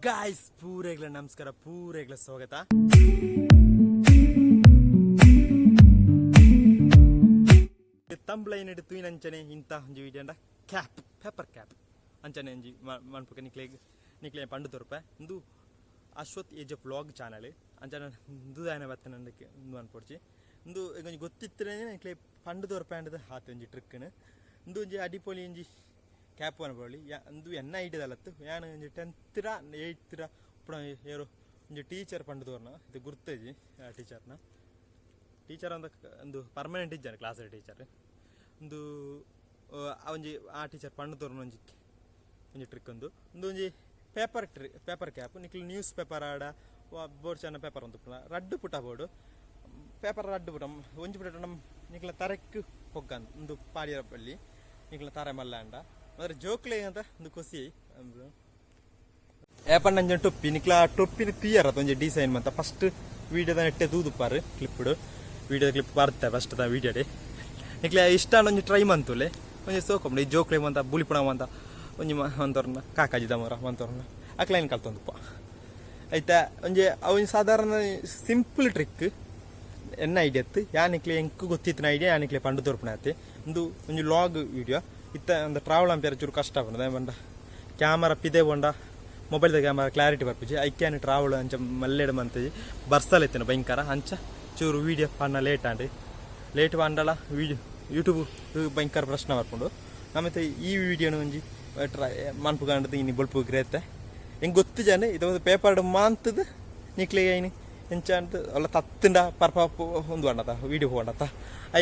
Guys, ಪೂರೆಗ್ಲ ನಮಸ್ಕಾರ, ಪೂರೆಗ್ಲ ಸ್ವಾಗತ. ತಂಬ್ಲೈನ್ ತೂಯಿನಂಚನೆ ಇಂತ ಒಂಜಿ ವಿಡಿಯೋಂಡ ಕ್ಯಾಪ್, ಪೇಪರ್ ಕ್ಯಾಪ್ ಅಂಚನೆ ಒಂಜಿ ಮನ್ಪುಕ ನಿಕ್ಲೆಗ್ ನಿಕ್ಲೆ ಪಂಡು ತೋರ್ಪೆ. ಇಂದು ಅಶ್ವಥ್ ಏಜ್ ವ್ಲಾಗ್ ಚಾನಲ್. ಅಂಚನೆ ಇಂದು ದಾಯನ ಬತ್ತನಂದಕ್ಕೆ ಇಂದು ಅನ್ಪೊಡ್ಚಿ. ಇಂದು ಒಂಜಿ ಗೊತ್ತಿತ್ತನೆ ನಿಕ್ಲೆ ಪಂಡು ತೋರ್ಪೆ ಅಂಡದ ಆತ ಒಂಜಿ ಟ್ರಿಕ್ನು. ಇಂದು ಒಂಜಿ ಅಡಿಪೊಲಿ ಒಂಜಿ ಕ್ಯಾಪ್ ಅನ್ಪೊಲಿ. ಇಂದು ಎನ್ನ ಐಡಿಯಾದಲತ್ತು. ಯಾನ್ ಒಂಜಿ ಟೆಂತ್ರ ಏಯ್ತ್ರ ಪುಣ ಏರೋ ಒಂಜಿ ಟೀಚರ್ ಪಂಡು ತೋರ್ನ. ಇದು ಗುರ್ತೇಜಿ ಟೀಚರ್ನ. ಟೀಚರ್ ಅಂದ ಒಂದು ಪರ್ಮನೆಂಟ್ ಇಜ್ಜಾನೆ ಕ್ಲಾಸ್ ಟೀಚರ್. ಒಂದು ಆ ಒಂಜಿ ಆ ಟೀಚರ್ ಪಂಡು ತೋರ್ನ ಒಂಜಿ ಒಂಜಿ ಟ್ರಿಕ್. ಒಂದು ಒಂದು ಒಂಜಿ ಪೇಪರ್ ಟ್ರಿ ಪೇಪರ್ ಕ್ಯಾಪ್. ನಿಕ್ಲು ನ್ಯೂಸ್ ಪೇಪರ್ ಆಡ ಬೋರ್ಡ್ ಚೆನ್ನ ಪೇಪರ್ ಒಂದು ರಡ್ಡು ಪುಟ ಬೋರ್ಡು ಪೇಪರ್, ರಡ್ಡು ಪುಟ. ಒಂಜಿ ಪುಟ ನಮ್ಮ ನಿಕ್ಲ ತರೆಕ್ ಪೊಗ್ಗಂದು ಒಂದು ಪಾಡಿಯರ ಬಲ್ಲಿ. ನಿಕ್ಲ ತಾರೆ ಮಲ್ಲ ಅಂಡ ಮಾತ್ರ ಜೋಕ್ಲೆ ಅಂತ ಒಂದು ಖುಷಿ. ಏಪಣ್ಣಂಜ ಟೊಪ್ಪಿ ನಿಕ್ಲ ಟೊಪ್ಪಿನ ತೀಯರ ಒಂಜಿ ಡಿಸೈನ್ ಮಂತ ಫಸ್ಟ್ ವೀಡಿಯೋದ ನೆಟ್ಟೆ ತೂದುಪಾರು. ಕ್ಲಿಪ್ಡ್ ವೀಡಿಯೋ ಕ್ಲಿಪ್ ಬರ್ತೆ ಫಸ್ಟ್ ದ ವೀಡಿಯೋಡೆ. ನಿಕ್ಲೆ ಇಷ್ಟ ಒಂಜಿ ಟ್ರೈ ಮಂತುಲೆ. ಒಂಜಿ ಸೋಕೊಂಬ ಈ ಜೋಕ್ಲೆ ಮಂತ ಬುಲಿಪುಣ ಮಂತ ಒಂಜಿ ಮಂತೋರ್ನ ಕಾಕಾಜಿದ ಮರ ಮಂತೋರ್ನ ಅಕ್ಲೈನ್ ಕಲ್ತೊಂದುಪ್ಪ ಐತ. ಒಂಜಿ ಅವು ಸಾಧಾರಣ ಸಿಂಪಲ್ ಟ್ರಿಕ್ ಎನ್ನ ಐಡಿಯಾ ಇತ್ತು. ಯಾನಿಕ್ಲೆ ಎಂಕ್ ಗೊತ್ತಿತ್ತಿನ ಐಡಿಯಾ ಯಾನಿಕ್ಲೆ ಪಂಡು ತೋರ್ಪುಣ ಆತೆ. ಒಂದು ಒಂಜಿ ಲಾಗ್ ವೀಡಿಯೋ ಇತ್ತ. ಒಂದು ಟ್ರಾವೆಲ್ ಅಂಪೇರ್ ಚೂರು ಕಷ್ಟ ಆಪುಂಡು. ಪಂಡ ಕ್ಯಾಮರಾ ಪಿದೆ ಪೋಂಡ ಮೊಬೈಲ್ದ ಕ್ಯಾಮರಾ ಕ್ಲಾರಿಟಿ ಬರ್ಪುಜಿ. ಐಕ್ಯಾನ್ ಟ್ರಾವೆಲ್ ಅಂಚ ಮಲ್ಲೆಡ್ ಮಂತಜಿ. ಬರ್ಸಲ ಇತ್ತಿನ ಭಯಂಕರ. ಅಂಚ ಚೂರು ವೀಡಿಯೋ ಪಣ್ಣ ಲೇಟ್ ಆಂಡ್. ಲೇಟ್ ಪಂಡಲ ವೀಡಿಯೋ ಯೂಟ್ಯೂಬ್ ಭಯಂಕರ ಪ್ರಶ್ನೆ ಬರ್ಪುಂಡು. ನಮ್ಮತ್ತೆ ಈ ವಿಡಿಯೋನ ಒಂಜಿ ಟ್ರೈ ಮನ್ಪುಗಾಂಡದು ಇನಿ ಬೊಲ್ಪು ಗ್ರೇತೆ. ಎಂಕ್ ಗೊತ್ತು ಜಾನೆ ಇದು ಪೇಪರ್ ಮಾಂತದ ನಿಕ್ಲೆ ಐನು ಎಂಚ ಅಂತ ಅಲ್ಲ ತತ್ತುಂಡ ಪರ್ಪ ಒಂದು ಅಂಡತ ವೀಡಿಯೋ ಹೋಂಡತ.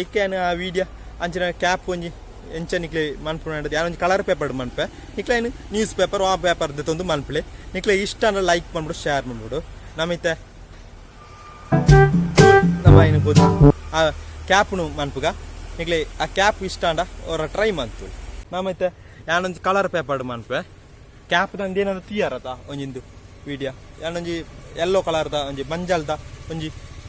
ಐಕೆ ಆ ವೀಡಿಯೋ ಅಂಚಿನ ಕ್ಯಾಪ್ ಒಂಜಿ ಎಂಚ ನಿಕ್ಲೆ ಮನ್ಪುನ. ಯಾನೊಂಜಿ ಕಲರ್ ಪೇಪರ್ ಮನ್ಪೆ. ನಿಕ್ಲೆ ಐನು ನ್ಯೂಸ್ ಪೇಪರ್ ಆ ಪೇಪರ್ ದೆತ್ತೊಂದು ಮನ್ಪುಲೆ. ನಿಕ್ಲೆ ಇಷ್ಟ ಅಂದ್ರೆ ಲೈಕ್ ಮಾಡ್ಬಿಡು, ಶೇರ್ ಮಾಡ್ಬಿಡು. ನಮಿತೆ ನಮ್ಮ ಐನು ಪೋದು ಆ ಕ್ಯಾಪ್ನು ಮನ್ಪುಗ. ನಿಕ್ಲೆ ಆ ಕ್ಯಾಪ್ ಇಷ್ಟ ಅಂಡ ಅವರ ಟ್ರೈ ಮಂತು. ನಮೈತೆ ಯಾನೊಂಜಿ ಕಲರ್ ಪೇಪರ್ ಮನ್ಪೆ. ಕ್ಯಾಪ್ ದಂದೇನಂದ ತೀಯರತ ಒಂಜಿಂದು ವಿಡಿಯೋ. ಯಾನೊಂಜಿ ಯೆಲ್ಲೋ ಕಲರ್ದ ಒಂಜಿ ಮಂಜಲ್ದ ಒಂಜಿ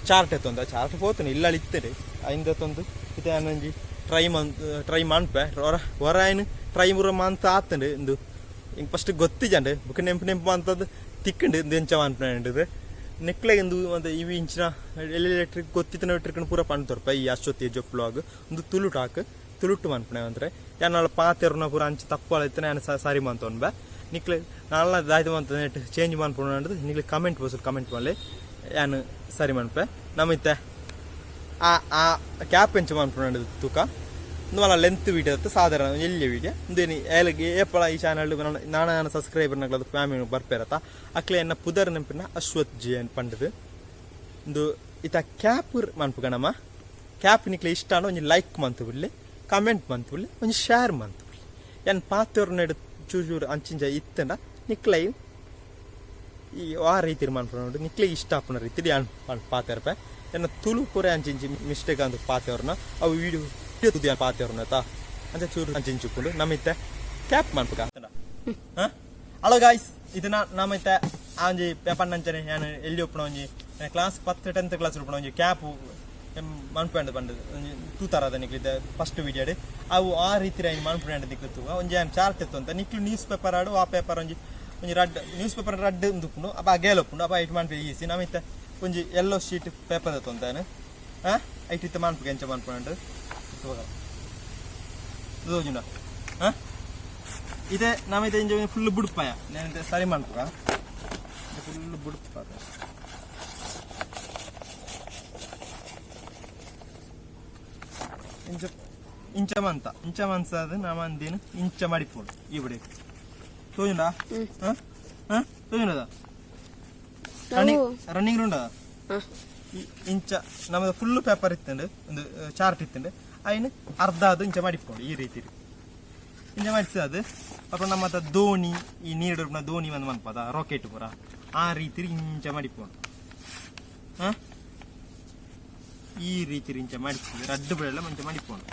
ಚಾರ್ಟ್ ಎತ್ತೊಂದ. ಚಾರ್ಟ್ ಪೋತುನಿ ಇಲ್ಲ ಇತ್ತರೆ ಐಂದ ತಂದು. ಇತ್ತೆ ಯಾನೊಂಜಿ ಟ್ರೈ ಮನ್ ಟ್ರೈ ಮನ್ಪೆ. ಹೊರ ಹೊರ ಐನು ಟ್ರೈ ಮುರ ಮಂತ್ ಆತಂಡು. ಇಂದು ಇಂಕ್ ಫಸ್ಟ್ ಗೊತ್ತಿಜಂಡು. ಬುಕ್ ನೆಂಪು ನೆಂಪು ಅಂತದ್ದು ತಿಕ್ಕಂಡು. ಇಂದು ಎಂಚ ಮನ್ಪುಂಡು ನಿಕ್ಲೆಗ್ ಇಂದು ಒಂದು ಇವಿ ಇಂಚಿನ ಎಲೆಕ್ಟ್ರಿಕ್ ಗೊತ್ತಿತ್ತಿನ ಟ್ರಿಕ್ ಪೂರ ಪಂಡ್ ತೋರ್ಪ. ಈ ಅಶ್ವಥ್ ಏಜ್ ವ್ಲಾಗ್ ಒಂದು ತುಳು ಟಾಕ್, ತುಳುಟು ಮನ್ಪುಣೆ ಅಂದ್ರೆ ಯಾನ್ ಪಾತೆರುನ ಪೂರ ಅಂಚ ತಪ್ಪು ಇತ್ತನೆ ಯಾನ್ ಸರಿ ಮಂತೊನ್ಬೆ. ನಿಕ್ಲೆ ನಾಲ್ನ ದಾಯ್ತು ಮಂತ ನೆಟ್ ಚೇಂಜ್ ಮನ್ಪುಣ. ನಿಕ್ಲೆ ಕಮೆಂಟ್ ಬಾಕ್ಸ್ ಕಮೆಂಟ್ ಮಲ್ಲೆ, ಯಾನ್ ಸರಿ ಮನ್ಪೆ. ನಮಿತ್ತೆ ಆ ಆ ಕ್ಯಾಪ್ ಎಂಚ ಮನ್ಪುಣ ತೂಕ. ಇಂದು ಮಲ್ಲ ಲೆಂತ್ ವೀಡಿಯೋ ಇತ್ತು, ಸಾಧಾರಣ ಎಲ್ಲಿಯ ವೀಡಿಯೋ. ಇಂದೇನಿ ಏಲಗೆ ಏಪಳ ಈ ಚಾನಲ್ ನಾನ ನಾನು ಸಬ್ಸ್ಕ್ರೈಬರ್ ನಗ್ಲದು ಫ್ಯಾಮಿಲಿ ಬರ್ಪೇರತ. ಅಕ್ಲೆ ಎನ್ನ ಪುದರ್ ನೆಂಪಿನ ಅಶ್ವಥ್ ಜಿ ಅನ್ ಪಂಡದು. ಇಂದು ಇತ ಕ್ಯಾಪ್ ಮನ್ಪುಗಣಮ್ಮ. ಕ್ಯಾಪ್ ನಿಕ್ಲೆ ಇಷ್ಟ ಒಂಜಿ ಲೈಕ್ ಮಂತು ಬಿಡ್ಲಿ, ಕಮೆಂಟ್ ಮಂತು ಬಿಡ್ಲಿ, ಒಂಜಿ ಶೇರ್ ಮಂತು ಬಿಡ್ಲಿ. ಏನ್ ಪಾತೆರ್ನೆಡ್ ಚೂರು ಚೂರು ಅಂಚಿಂಚ ಇತ್ತಂಡ ನಿಕ್ಲೈ ಈ ಆ ರೀತಿ ಮನ್ಪುನ. ನಿಕ್ಲೆ ಇಷ್ಟ ಆಪುನ ರೀತಿ ಯಾನ್ ಪಾತೆರ್ಪೆ. ಎನ್ನ ತುಳು ಪೂರ ಅಂಚಿಂಚಿ ಮಿಸ್ಟೇಕ್ ಅಂದು ಪಾತೆರ್ನ ಅವು ವೀಡಿಯೋ ತುದಿ ಪಾತೆರ್ನ ತಾ ಅಂಚ ಚೂರು ಅಂಚಿಂಚಿ ಉಪ್ಪುಂಡು. ನಮಿತ್ತೆ ಕ್ಯಾಪ್ ಮನ್ಪುಗ. ಹಲೋ ಗಾಯ್ಸ್, ಇದು ನಮಿತ್ತೆ ಆ ಒಂಜಿ ಪೇಪರ್ ನಂಚನೆ ಯಾನ್ ಎಲ್ಲಿ ಉಪ್ಪುನ ಒಂಜಿ ಕ್ಲಾಸ್ 10 ಟೆಂತ್ ಕ್ಲಾಸ್ ಉಪ್ಪುನ ಒಂಜಿ ಕ್ಯಾಪ್ ಮನ್ಪುಂಡು ಪಂಡು ಒಂಜಿ ತೂತಾರದ ನಿಕ್ಲಿದ್ದ ಫಸ್ಟ್ ವೀಡಿಯೋಡ್. ಅವು ಆ ರೀತಿ ಐನ್ ಮನ್ಪುಂಡು ನಿಕ್ಲು ತೂಗ. ಒಂಜಿ ಯಾನ್ ಚಾರ್ಟ್ ಇತ್ತು ಅಂತ. ನಿಕ್ಲು ನ್ಯೂಸ್ ಪೇಪರ್ ಆಡು ಆ ಪೇಪರ್ ಒಂಜಿ ಒಂಜಿ ರಡ್ಡ್ ನ್ಯೂಸ್ ಪೇಪರ್ ರಡ್ಡ್ ಉಪ್ಪುಂಡು. ಅಪ್ಪ ಅಗೇಲ್ ಉಪ್ಪುಂಡು. ಅಪ್ಪ ಐಟ್ ಮನ್ಪೆ ಈಸಿ. ನಮಿತ್ತೆ ಒಂಜಿ ಎಲ್ಲೋ ಶೀಟ್ ಪೇಪರ್ ಇತ್ತು. ಆ ಐಟ್ ಇತ್ತ ಮನ್ಪುಗ ಎಂಚ ಮನ್ಪುಂಡು ತೋಜುಂಡ. ಹಾ, ಇದೆ ನಮಿತ್ತೆ ಇಂಜ ಫುಲ್ ಬುಡ್ಪಾಯ. ನಾನು ಸರಿ ಮನ್ಪುಗ. ಫುಲ್ ಬುಡ್ಪ ಇಂಚ ಇಂಚ ಮಂತ ಇಂಚ ಮನ್ಸದು ನಾ ಅಂದೇನು ಇಂಚ ಮಡಿಪೋಡು ಈ ಬಿಡಿ. ತೋಜುಂಡ? ಹಾ, ತೋಜುಂಡದ. ರನ್ನಿಂಗ್ ರನ್ನಿಂಗ್ ಉಂಡ. ಇಂಚ ನಮ್ಮದು ಫುಲ್ ಪೇಪರ್ ಇತ್ತಂಡು, ಒಂದು ಚಾರ್ಟ್ ಇತ್ತಂಡು. ಐನು ಅರ್ಧ ಅದು ಇಂಚ ಮಡಿಪೋಡು. ಈ ರೀತಿ ಇಂಚ ಮಡಿಸದು. ಅಪ್ಪ ನಮ್ಮ ದೋಣಿ, ಈ ನೀರು ದೋಣಿ ಒಂದು ಮನ್ಪದ ರಾಕೆಟ್ ಪೂರ ಆ ರೀತಿ ಇಂಚ ಮಡಿಪೋಡು. ಹಾ, ಈ ರೀತಿ ಇಂಚ ಮಡಿಸಿ ರಡ್ಡು ಬಿಡಲ್ಲ ಮಂಚ ಮಡಿಪೋಡು.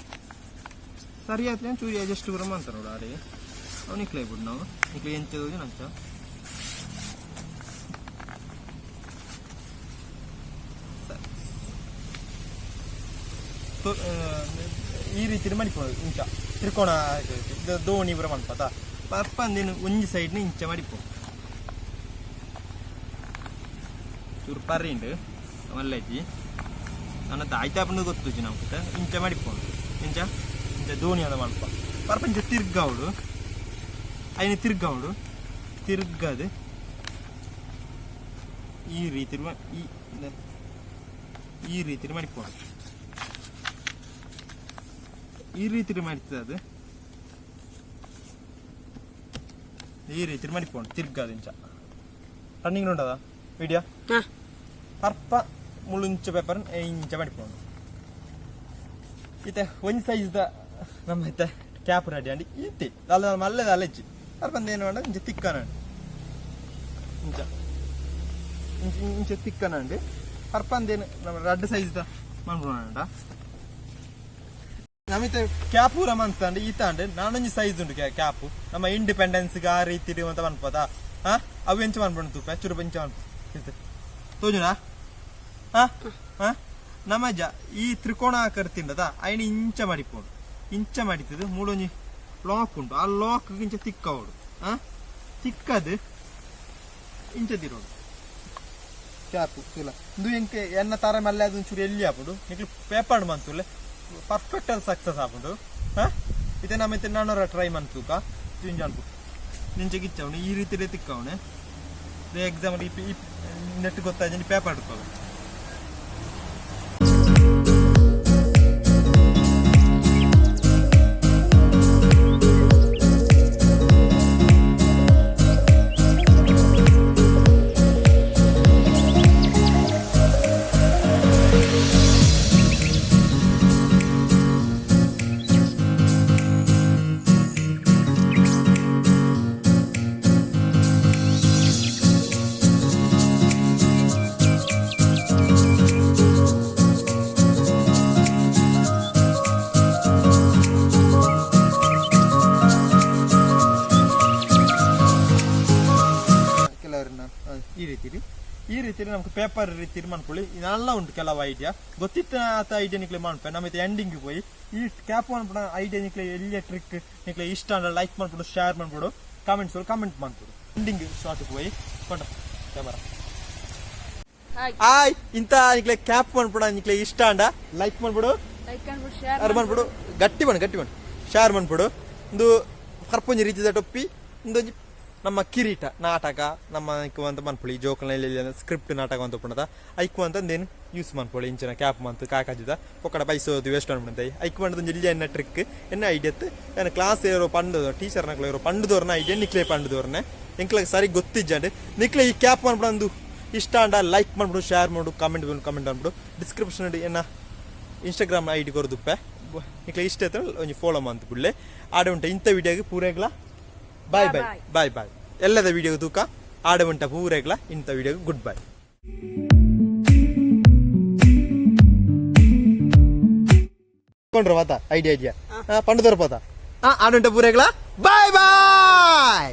ಸರಿ ಆಯ್ತು. ಚೂರಿ ಅಡ್ಜಸ್ಟ್ ಪೂರ ಮಂತ ನೋಡು. ಅರೆ ಅವು ನಿಕ್ಲೆ ಬಿಡು. ನಾವು ನಿಕ್ಲೆ ಎಂಚ ನಂಚ ಈ ರೀತಿ ಮಡಿಪೋಡು. ಇಂಚ ತ್ರಿಕೋಣ ಇದು ದೋಣಿ ಪೂರ ಮನ್ಪದ ಪರ್ಪ ಅಂದೇನು ಒಂಜಿ ಸೈಡ್ನ ಇಂಚ ಮಡಿಪೋ. ಚೂರು ಪರಿಂಡು ಮಲ್ಲಜ್ಜಿ ನನ್ನ ತಾಯ್ತಾಪಂದು ಗೊತ್ತುಜಿ ನಮ್ಗೆ. ಇಂಚ ಮಡಿಪೋಡು, ಇಂಚ ಇಂಚ ದೋಣಿ ಅದ ಮಲ್ಪ ಪರ್ಪ ಇಂಚ ತಿರ್ಗಾವಡು, ಐನ ತಿರ್ಗಾವಡು, ತಿರ್ಗದು ಈ ರೀತಿ ಈ ಈ ರೀತಿ ಮಡಿಪೋಡು, ಈ ರೀತಿ ಮಾಡಿರ್ತದೆ ಅದು. ಈ ರೀತಿ ಮಡಿಪೋಡು ತಿರ್ಗಾದು ಇಂಚ. ರನ್ನಿಂಗ್ ಉಂಟದ ವಿಡಿಯೋ. ಪರ್ಪ ಮುಳುಂಚ ಪೇಪರ್ ಇಂಚ ಮಡಿಪೋಡು. ಇತ್ತೆ ಒಂಜಿ ಸೈಜ್ದ ನಮ್ಮ ಇತ್ತೆ ಕ್ಯಾಪ್ ರೆಡಿ ಅಂడి. ಇತ್ತೆ ಅಲ್ಲ ಮಲ್ಲೆದ ಅಲೆಜ್ಜಿ ಪರ್ಪ ಏನು ಪಂಡ ಇಂಚ ತಿಕ್ಕನ ಇಂಚ ಇಂಚ ಇಂಚ ತಿಕ್ಕನ ಅಂడి. ಪರ್ಪ ಅಂದೇನು ನಮ್ಮ ರಡ್ಡ್ ಸೈಜ್ದ ಮನ್ಪುನಂಡ. ನಮಿತೆ ಕ್ಯಾಪ್ ಪೂರ ಮಂತಂಡು ಈತಾಂಡ್ ನಾನೊಂಜಿ ಸೈಜ್ ಉಂಡು ಕ್ಯಾಪ್. ನಮ್ಮ ಇಂಡಿಪೆಂಡೆನ್ಸ್ ಆ ರೀತಿ ಅಂತ ಮನ್ಪದ. ಹಾ, ಅವು ಎಂಚ ಮನ್ಪುಂಡು ತೂಪೆ ಚುರು ಎಂಚ ಮನ್ಪು ಇತ್ತೆ ತೋಜುನಾ? ಹಾ ಹಾ, ನಮ್ಮಜ್ಜ ಈ ತ್ರಿಕೋಣ ಆಕಾರ ತಿಂಡದ ಐನ ಇಂಚ ಮಡಿಪೋಡು. ಇಂಚ ಮಡಿತದು ಮೂಡೊಂಜಿ ಲಾಕ್ ಉಂಟು, ಆ ಲಾಕ್ ಇಂಚ ತಿಕ್ಕವಡು. ಆ ತಿಕ್ಕದು ಇಂಚ ತಿರೋಡು ಕ್ಯಾಪು ಇಲ್ಲ. ಇಂದು ಎಂಕೆ ಎನ್ನ ತರ ಮಲ್ಲೆ ಅದು ಒಂಚೂರು ಎಲ್ಲಿ ಆಪುಂಡು ನಿಕ್ಲು ಪೇಪರ್ ಮಂತುಲೆ ಪರ್ಫೆಕ್ಟ್ ಅದು ಸಕ್ಸಸ್ ಆಪುಂಡು. ಹಾ, ಇತ್ತೆ ನಮ್ಮ ಇತ್ತೆ ನಾನೊರ ಟ್ರೈ ಮಂತುಕ ಇಂಚ ಅನ್ಪು ನಿಂಚೆ ಗಿಚ್ಚವನು ಈ ರೀತಿ ತಿಕ್ಕವನೆ. ಎಕ್ಸಾಂಪಲ್ ಈ ನೆಟ್ ಗೊತ್ತಾಯ್ತು ಪೇಪರ್ ಹಿಡ್ಕೋದು. ಕೆಲವರನ್ನ ಈ ರೀತಿ ಈ ರೀತಿ ನಮ್ಗೆ ಪೇಪರ್ ರೀತಿ ಮನ್ಕೊಳ್ಳಿ. ನಲ್ಲ ಉಂಟು ಕೆಲವು ಐಡಿಯಾ ಗೊತ್ತಿತ್ತ ಆತ ಐಡಿಯಾ ನಿಕ್ಲೆ ಮನ್ಪೆ. ನಮ್ಮ ಎಂಡಿಂಗ್ ಪೋಯಿ ಈ ಕ್ಯಾಪ್ ಮನ್ಪುನ ಐಡಿಯಾ ನಿಕ್ಲೆ ಎಲ್ಲಿಯ ಟ್ರಿಕ್ ನಿಕ್ಲೆ ಇಷ್ಟ ಅಂದ್ರೆ ಲೈಕ್ ಮಾಡ್ಬಿಡು, ಶೇರ್ ಮಾಡ್ಬಿಡು, ಕಾಮೆಂಟ್ಸ್ ಕಮೆಂಟ್ ಮಾಡ್ಬಿಡು. ಎಂಡಿಂಗ್ ಶಾರ್ಟ್ ಪೋಯಿ ಕೊಂಡ ಕ್ಯಾಮರಾ. ಹಾಯ್, ಇಂತ ನಿಕ್ಲೆ ಕ್ಯಾಪ್ ಮನ್ಪುಡ ನಿಕ್ಲೆ ಇಷ್ಟ ಅಂಡ ಲೈಕ್ ಮಾಡ್ಬಿಡು, ಲೈಕ್ ಅನ್ಬಿಡು, ಶೇರ್ ಮಾಡ್ಬಿಡು, ಗಟ್ಟಿ ಬಣ್ಣ ಗಟ್ಟಿ ಬಣ್ಣ ಶೇರ್ ಮಾಡ್ಬಿಡು. ಒಂದು ಪರ್ಪೊಂಜಿ ರೀತಿದ ಟೊಪ್ಪಿ ಇಂದೊಂಜಿ ನಮ್ಮ ಕಿರೀಟ ನಾಟಕ ನಮ್ಮ ಅಂತ ಮನ್ಪೊಳಿ ಜೋಕಲ್ನಲ್ಲಿ ಸ್ಕ್ರಿಪ್ಟ್ ನಾಟಕ ಅಂತ ಪುಣದ ಐಕ್ ಅಂತ ಅಂದೇನು ಯೂಸ್ ಮನ್ಪೊಳಿ. ಇಂಚಿನ ಕ್ಯಾಪ್ ಮಂತು ಕಾಕಾಜಿದ ಪೊಕ್ಕಡ ಪೈಸೋದು ವೇಸ್ಟ್ ಅನ್ಬಿಡುತ್ತೆ. ಐಕ್ ಮಂಡದ ಒಂಜಿ ಎನ್ನ ಟ್ರಿಕ್ ಎನ್ನ ಐಡಿಯತ್ ಎನ್ನ ಕ್ಲಾಸ್ ಏರೋ ಪಂಡದ ಟೀಚರ್ ನಕ್ಲ ಏರೋ ಪಂಡದೋರ್ನ ಐಡಿಯಾ ನಿಕ್ಲೆ ಪಂಡದೋರ್ನೆ ಎಂಕ್ಲಗ್ ಸರಿ ಗೊತ್ತಿಜ್ಜಾಂಡ್. ನಿಕ್ಲೆ ಈ ಕ್ಯಾಪ್ ಮನ್ಪುಡಂದು ಇಷ್ಟ ಅಂಡ ಲೈಕ್ ಮಾಡ್ಬಿಡು, ಶೇರ್ ಮಾಡು, ಕಾಮೆಂಟ್ ಕಮೆಂಟ್ ಅನ್ಬಿಡು. ಡಿಸ್ಕ್ರಿಪ್ಷನ್ ಎನ್ನ ಇನ್ಸ್ಟಾಗ್ರಾಮ್ ಐಡಿ ಕೊರದುಪ್ಪೆ. ನಿಕ್ಲೆ ಇಷ್ಟ ಆಯ್ತು ಒಂಜಿ ಫಾಲೋ ಮಂತ್ ಬುಡ್ಲೆ. ಆಡೆ ಉಂಟ ಇಂಥ ವಿಡಿಯೋಗೆ ಪೂರೆಗ್ಲ ಬಾಯ್ ಬಾಯ್ ಬಾಯ್ ಬಾಯ್. ಎಲ್ಲದ ವಿಡಿಯೋ ತೂಕ ಆಡೆ ಉಂಟ ಪೂರೆಗ್ಲ ಇಂಥ ವಿಡಿಯೋಗೆ ಗುಡ್ ಬೈ. ಕೊಂಡ್ರ ಮಾತಾ ಐಡಿಯಾ ಐಡಿಯಾ ಪಂಡು ತೋರ್ಪೋತಾ. ಆಡುಂಟ ಪೂರೆಗ್ಲ ಬಾಯ್ ಬಾಯ್.